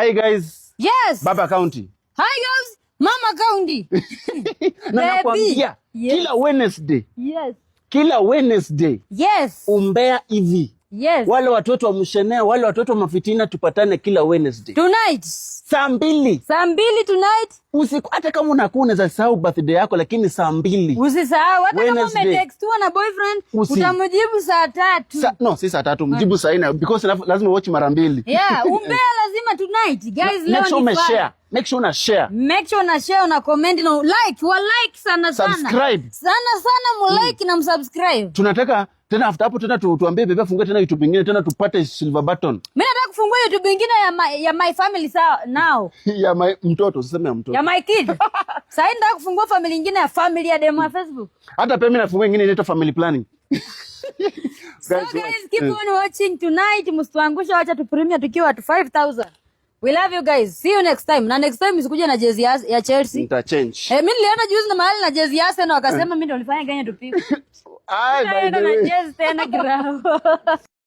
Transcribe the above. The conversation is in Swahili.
Hi guys. Yes. Baba County. Hi guys. Mama County. Na nakwambia kila Wednesday. Kila Wednesday. Umbea hivi. Wale watoto wa mshenea, wale watoto wa mafitina, tupatane kila Wednesday. Tonight. Saa 2. Saa 2 tonight. Usiku, hata kama unakuwa unaweza sahau birthday yako, lakini saa 2. Usisahau hata kama Wednesday. umetextiwa na boyfriend, utamjibu saa 3. No, si saa 3, mjibu saa 4 because lazima watch mara mbili. Yeah, umbea lazima tonight. Guys, leo Make sure ni fun. Umeshare. Make sure una share. Make sure una share, una comment na like, wa like sana sana. Subscribe. Sana sana mu like na msubscribe. Tunataka tena after hapo tena tuambie bebe afungue tena YouTube nyingine tena tupate silver button. Mimi nataka kufungua YouTube nyingine ya my family sawa now. Ya my mtoto, usiseme ya mtoto. Ya my kid. Sasa nataka kufungua family nyingine ya family ya demo ya Facebook. Hata pia mimi nafungua nyingine inaitwa family planning. So guys, keep on watching tonight. Msituangushe, wacha tu premiere tukiwa at 5000. We love you guys. See you next time. Na next time usikuje na jezi ya Chelsea. Nita change. Eh, mimi niliona juzi na mahali na jezi ya Arsenal, wakasema mimi ndo nilifanya Kenya tupigwe. Ay, by the Na way. Jezi tena grao.